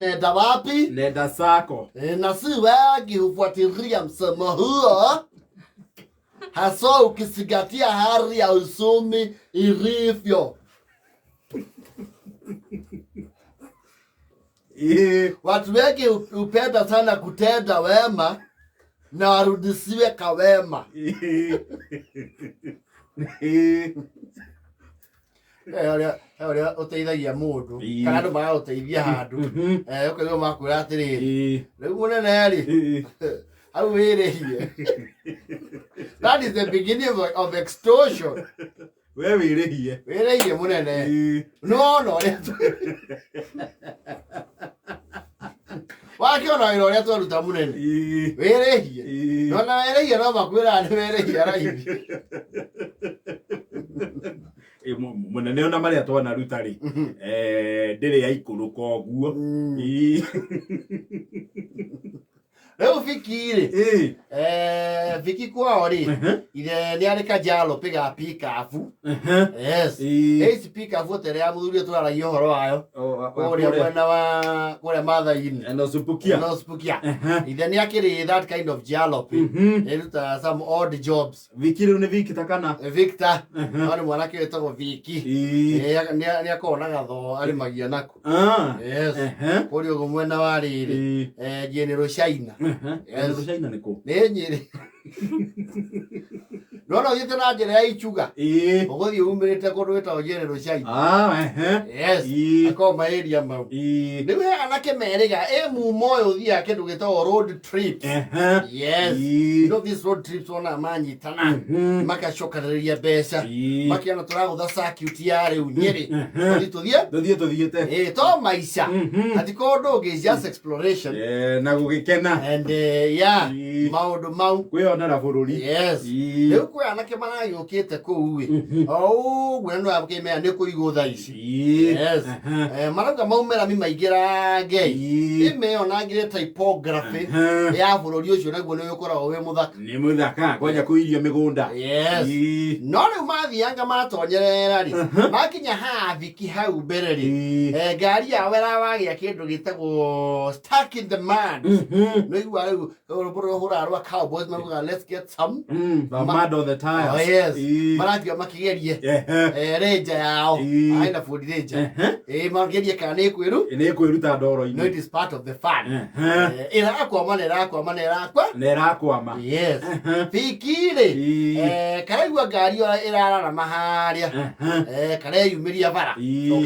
Nenda wapi? Nenda sako. E, na si wengi hufuatilia msemo huo, haswa ukizingatia hali ya uchumi ilivyo. Watu wengi hupenda sana kutenda wema na warudishiwe kawema. He ũrĩa ũteithagia mũndũ kana andũ magagũteithia handũ, ũkaigua makwĩra atĩrĩrĩ, rĩu mũnene rĩ, hau wĩrĩhie. That is the beginning of extortion. We wĩrĩhie. Wĩrĩhie mũnene. Nĩwona ũrĩa wakĩona wĩra ũrĩa twaruta mũnene, wĩrĩhie. Nona wĩrĩhie no makwĩraga nĩ wĩrĩhie raithi. Mũnene ona marĩa twanaruta rĩ, ndĩrĩ yaikũrũka ũguo. Rĩu Viki rĩ, Viki kwao rĩ, ithe nĩ arĩ kajalopy ga pikabu. Yes. Ĩci pikabu tere ya mũthuri ũyũ tũraragia ũhoro wayo kũrĩa mwena wa kũrĩa Mathai-inĩ. Enosupukia. Enosupukia. Ithe nĩ akĩrĩ that kind of jalopy, ĩrutaga some odd jobs. Viki rĩu nĩ Viki ta kana? Victor. No nĩ mwanake wĩtagwo Viki. Nĩ akoragwo na gathoo arĩmagia nako. Yes. Kũrĩa ũguo mwena wa rĩrĩ, General China. General China nĩ kũ? Nĩ Nyĩrĩ. Nona ũthiĩte na njĩra ya Ichuga, ũgũthiĩ umĩrĩte kũndũ gwĩtagwo General China. Yes. Akoragwo ma area mau. Rĩu he anake merĩga ĩ mumo ũyũ ũthiaga kĩndũ gĩtagwo road trips. Yes. You know these road trips, wonaga manyitana, magacokanĩrĩria mbeca, makĩona tũragũtha circuit ya rĩu Nyĩrĩ, tũthiĩ tũthiĩ Tũthiĩ tũthiĩte. Ĩ to maica, ati kũndũ ũngĩ, it's just exploration. Na gũgĩkena. And yeah, maũndũ mau. Kwĩyonera bũrũri. Yes. Rĩu kwĩ anake maragĩũkĩte kũu ĩ o ũguo, na nĩwakĩmenya nĩ kũigwo thaa ici. Yes. Marauga maumĩra mi maingĩrange ĩmeyonangire typography ya bũrũri ũcio, naguo nĩ ũkoragwo wĩ mũthaka. Nĩ mũthaka kwanja kũirio mĩgũnda. Yes. No rĩu mathianga matonyerera rĩ, makinya haha Viki hau mbere rĩ, ngari yao ĩrawagĩa kĩndũ gĩtagwo stuck in the mud. Nĩigua rĩu rwĩmbo rũrĩa ũhũraga rwa Cowboys, maugaga, "Let's get some The mud on the tires." Oh, yes. Marathiĩ makĩgerie Ranger yao. Aina Ford Ranger. Magerie kana nĩ kwĩru Nĩ kwĩruta no ndoro-inĩ. It is part of the fun. Ĩrakwama na ĩrakwama na ĩrakwa. Na ĩrakwama. Yes. Viki rĩ, karaigua ngari ĩyo ĩrararama harĩa, kareyumĩria bara. To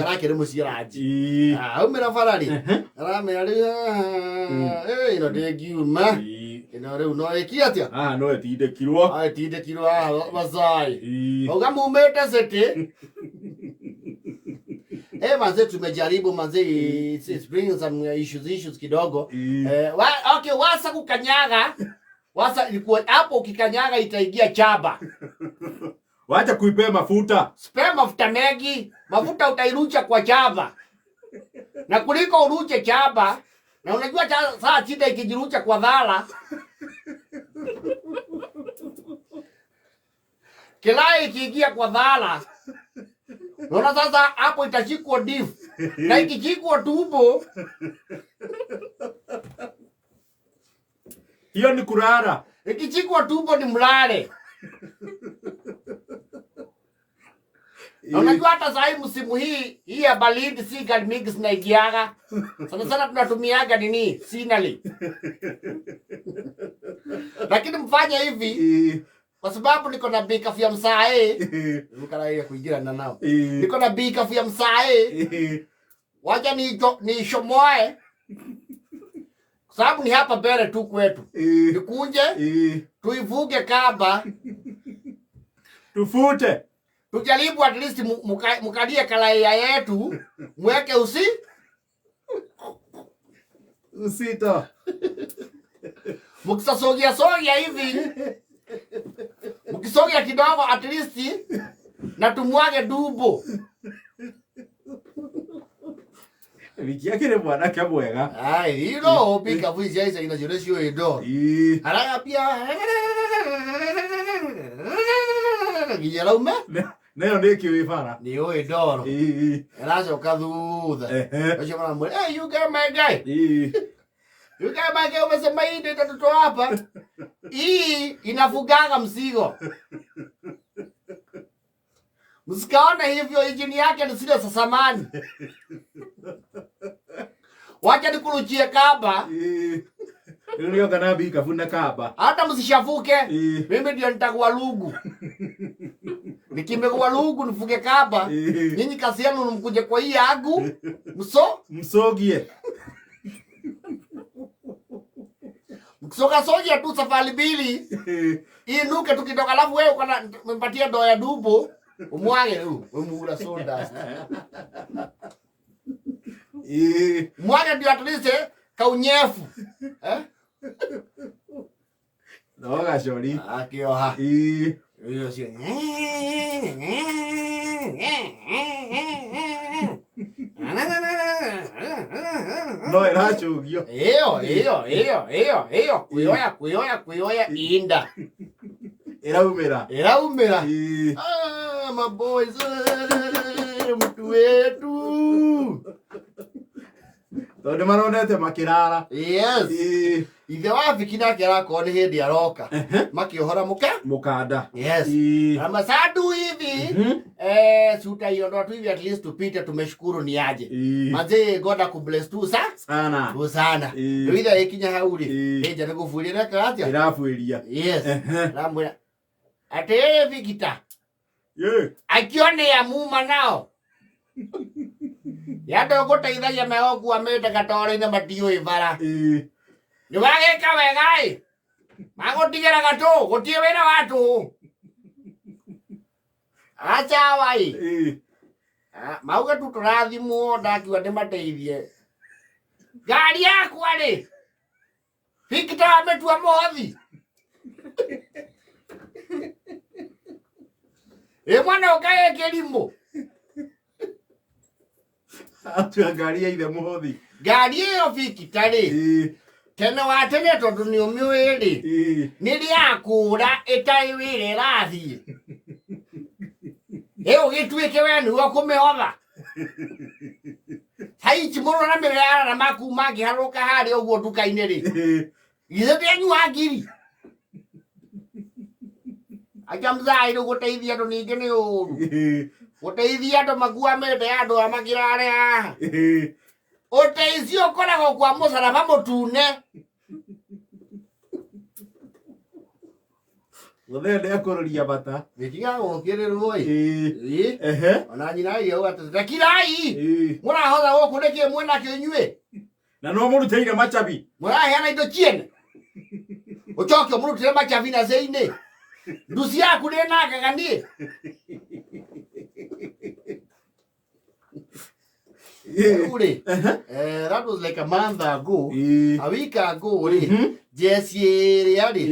karakĩrĩ mũciĩ ranji. Aumĩra bara rĩ, aramera rĩu, "Ah, ĩno ndĩngiuma ĩno rĩu no ĩki atĩa?" Haha no ĩtindĩkirwo. Aĩtindĩkirwo haha Masai. Auga mumĩte city. Manze tumejaribu manze, it's bringing some issues kidogo. Okay, wasa kukanyaga. Wasa ilikuwa hapo, ukikanyaga itaingia chaba. Wacha kuipea mafuta. Spare mafuta mengi, mafuta utairucha kwa chaba. Na kuliko uruche chaba, na unajua saa shida ikijirucha kwa dhala. Kilai ikiingia kwa dhala. Unaona sasa hapo itashikwa difu. Na ikishikwa tumbo, Hiyo ni kurara. Ikishikwa tumbo ni mlale. Na unajua hata saa hii msimu hii hii ya baridi si gari mingi zinaingiaga. Sana sana tunatumiaga nini? Sinali. Lakini mfanye hivi kwa sababu niko na bikafu ya msae. Ukaraia kuingirana nao. Niko na bikafu ya msae. Wacha nishomoe. Kwa sababu ni hapa mbele tu kwetu. Nikunje, tuivuge kamba, Tufute. Tujaribu at least mukalie kalaia yetu, mweke usi Usito. Mkisasogea sogea hivi, mkisogea kidogo at least na tumwage dubo. Wiki yake nĩ mwanake mwega. Ai, ino pikabu ici aica nacio nĩcio ĩ ndoro. Aragambia nginya raume. Nayo nĩ kĩũĩ bara. Nĩ ũĩ ndoro. Ĩĩ. Ĩracoka thutha. Ehe. Ũcio maramwĩra, "Hey, you got my guy. Ĩĩ. You got my guy, umesema hii ndio itatutoa hapa. Hii inafugaga mzigo. Msikaone hivyo, injini yake ni zile za zamani. Wacha nikuruchie kamba, Ĩĩ. Rĩu nĩoka na mbikabu na kamba. hata msishafuke. Ĩĩ. Mimi ndio nitakuwa lugu. Nikimekuwa lugu nifuge kamba. Ĩĩ. Nyinyi kazi yenu ni mkuje kwa hii yangu. Mso, Msogie. mkisoka soja tu safari mbili. Ĩĩ. Inuke tukitoka, alafu wewe uko na mpatie ndoo ya dubo. Umwage rĩu, wemugura soda. Ĩĩ. Mwage ndio at least kaunyefu. Eh? No gacori. Akioha. Ĩĩ. Hiyo sio. No ĩracũgio. Iyo, iyo, iyo, iyo, iyo. Kuyoya, kuyoya, kuyoya inda. Ĩraumĩra. Iraumĩra. Ĩĩ. Ah, my boys, mtu wetu. Tondũ maronete makĩrara. Yes. Ĩĩ. Ithe wa Viki nake arakorwo nĩ hĩndĩ aroka. Makĩohora mũka. Mũkanda. Yes. Ĩĩ. Na masadu hivi. Mhm. Sutaiondoa tu hivi at least tupite tumeshukuru ni aje. Ĩĩ. Manze God akubless tu sa. Sana. Tu sana. Ĩĩ. Rĩu ithe ĩkinya hau rĩ. Ĩĩ. Ĩnja nĩ gũbuĩria reka atĩa? Ĩrabuĩria. Yes. Ehe. Ramwĩra. Atĩrĩrĩ Vikita. Ĩĩ. Akionea muma nao. Ya andũ gũteithagia megũkua mĩte gatoro-inĩ matiũĩ bara. Ĩĩ. Nĩ wagĩka wega ĩ. Magũtigĩra gatũ, gũtirĩ wĩra wa tũhũ. Achawa ĩ. Ĩĩ. Ah, mauga tu tũrathimwo ndakiuga ndĩmateithie. Ngari yakwa rĩ. Victor amĩtua mũhothi. Ĩ mwana ũkae kĩrimũ. Atua ngari ya ithe mũhothi. Ngari ĩyo Victor rĩ. Ĩĩ. Tene wa tene tondũ nĩ ũmĩũĩ rĩ. Ĩĩ. Nĩ rĩakũra ĩtarĩ wĩra ĩrathiĩ. Ĩ ũgĩtuĩke we nĩwe ũkũmĩhotha. Haici mũno na mĩrarara maku mangĩharũka harĩa ũguo nduka-inĩ rĩ. Ĩĩ. Githĩ ndĩanyua ngiri. Acha mzai rĩu gũteithia andũ ningĩ nĩ ũru. Ĩĩ. Gũteithia andũ makuamĩte andũ a makĩrare haha. Ĩĩ. Ũteithio ũkoragwo kwa mũcaraba mũtune. Mũthee nĩekũrũria mata. Gĩtiga gũkĩrĩrwo ĩ. Ĩĩ. Ĩ. Ehe. Ona nyina auga atĩ takirai. Ĩĩ. Mũrahotha gũkũ nĩkĩ mwĩnakĩo inyuĩ? Na no mũrutĩire machabi. Mũraheana indo ciene. Ũcoke ũmũrutĩre machabi na ceinĩ. Nduci yaku ndĩnangaga niĩ. Ĩĩ. Rĩu rĩ, Ehe. that was like a month ago. Ĩĩ. A week ago rĩ, Mhm. jeci ĩrĩa rĩ,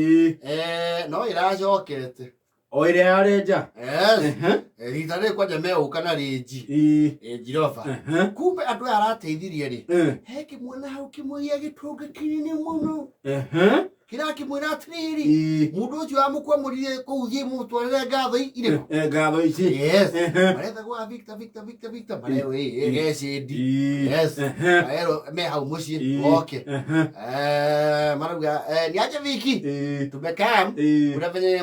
Ĩĩ. no ĩracokete. O ĩrĩa yarĩ nja. Yes. Ehe. Rita rĩrĩ kwanja megũka na rĩnji. Ĩĩ. Range Rover. Ehe. Kumbe andũ aya arateithirie rĩ, Ĩĩ. he kĩmwana hau kĩmwe gĩa gĩtonga kĩnene mũno. Ehe. Kĩrakĩmwĩra atĩrĩrĩ, Ĩĩ. mũndũ ũcio wamũkwamũrire kũu thiĩ mũtwarĩre ngatho irĩkũ? Ngatho ici. Yes. Ehe. Maretagwo Victor, Victor, Victor, Victor. Marerwo ĩ gecindi. Ĩĩ. Yes. Ehe. Marerwo me hau mũciĩ Ĩĩ. oke. Ehe. Marauga ni aje Viki. Ĩĩ. Tumekam. Ĩĩ. Kuna venye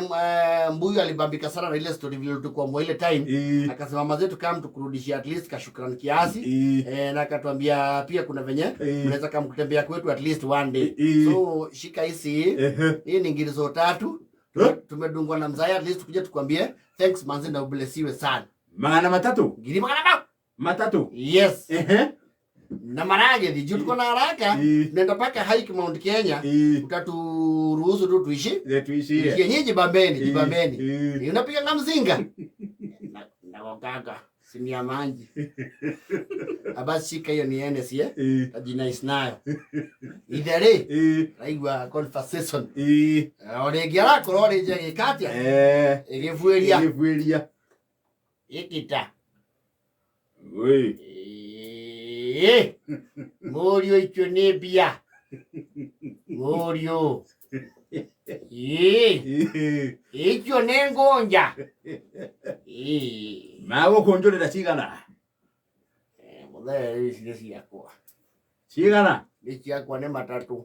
mbuyu alibambika sana na ile story vile tulikuwa mwa ile time. Ĩĩ. Akasema mazee tukam tukurudishia at least kashukrani kiasi. Ĩĩ. Na akatuambia pia kuna venye Ĩĩ. mnaweza kama kutembea kwetu at least one day. Ĩĩ. So shika hizi. Ehe. Hii ni ngirizo tatu. Eh? Tumedungwa na mzaya at least kuja tukwambie thanks manzi na ublesiwe sana. Magana matatũ. Ngiri magana ma. Matatũ. Yes. Ehe. Na maragethi juu tuko na haraka. Ĩĩ. Tunaenda paka hike Mount Kenya. Ĩĩ. Utaturuhusu tu tuishi. Ile tuishie. Tuishie nyinyi jibambeni, jibambeni. Ĩĩ. Ni unapiga nga mzinga. Na simu ya manji. Abasi shika hiyo ni Hennessy eh. Ĩĩ. Tajinais nayo. Ithe rĩ Ĩĩ. raigua conversation. Ĩĩ. O rĩngĩ arakorwo rĩngĩ agĩka atĩa? Eh. Ĩgĩbuĩria. Ĩgĩbuĩria. Ĩkita. Wĩ. Ĩĩ. Mũriũ icio nĩ mbia. Mũriũ. Ĩĩ. Icio nĩ ngũnja. Ĩĩ. Magũkũnjũrĩra cigana? Mũthee rĩu ici nĩ ciakwa. Cigana? Nĩ ciakwa nĩ matatũ.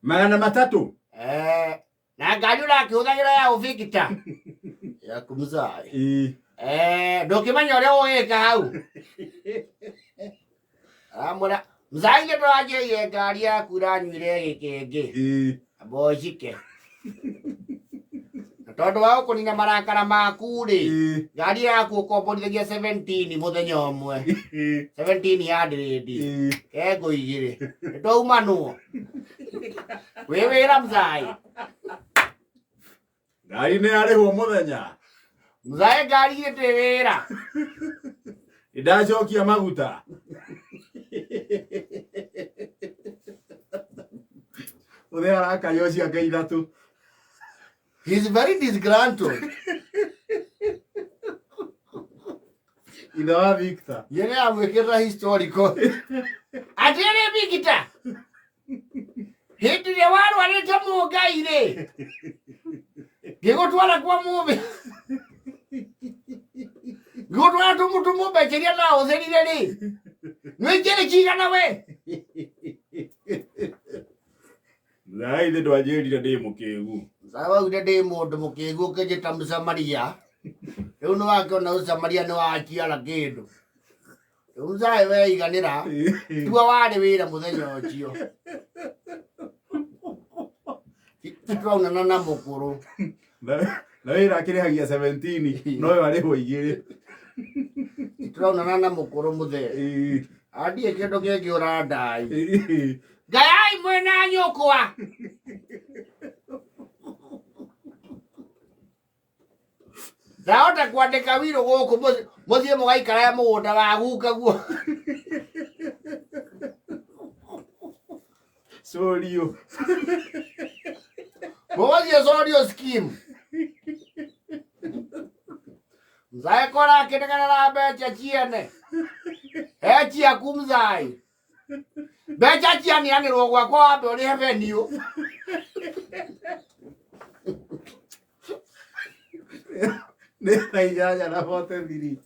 300? Na ngari ũrakĩhũthagĩra ya ũbikita. Yaku mzai. Ndũkĩmenya ũrĩa ũgĩka hau. Aramwĩra mzai nĩ ndũranjĩrire ngari yaku ĩranyuire gĩkĩngĩ. Amba ũcike. Na tondũ wa gũkũnina marakara maku rĩ, ngari yaku ũkomborithagia 17 mũthenya ũmwe. 17 ya ndĩrĩndi. Kengo igĩrĩ. Nĩtwaumanwo. Wĩ wĩra mzai. Ngari nĩ yarĩhwo mũthenya. Mzai ngari ĩtĩ wĩra. Nĩndacokia maguta. Mũthee arakario ciake ithatũ. He is very disgruntled. Ithe wa Victor. Ye nĩ amwĩkĩrĩra historical. Atĩrĩ Victor. Hĩndĩ ĩrĩa warwarĩte mũngai rĩ, ngĩgũtwara kwa mũmbe. Ngĩgũtwara tũmũmbeca iria ndahũthĩrire rĩ, nĩ njĩrĩ cigana we? Mzai ithe ndwanjĩrire ndĩ mũkĩgu. Mzai waugire ndĩ mũndũ mũkĩgu ũkĩnjĩta Mũsamaria. Rĩu nĩ wakĩona Ũsamaria nĩ waciara kĩndũ. Rĩu mzai weiganĩra, tua warĩ wĩra mũthenya ũcio. Twaunana na mũkũrũ. Na wĩra akĩrĩhagia 17 no yo arĩhwo igĩrĩ. Tũraunana na mũkũrũ mũthee. Andiĩ kĩndũ kĩngĩ ũrandai. Gayai mwĩna nyũkwa. Ndahota kwandĩka wirũ gũkũ mũthiĩ mũgaikara mũgũnda wa guka guo. Sorio. Mũgathiĩ sorio scheme. Mzai kora akĩnegena na mbeca ciene. He ciaku mzai. Mbeca cianeanĩrwo gwakwa wambe ũrĩhe venue. Nĩ thaa 8:43.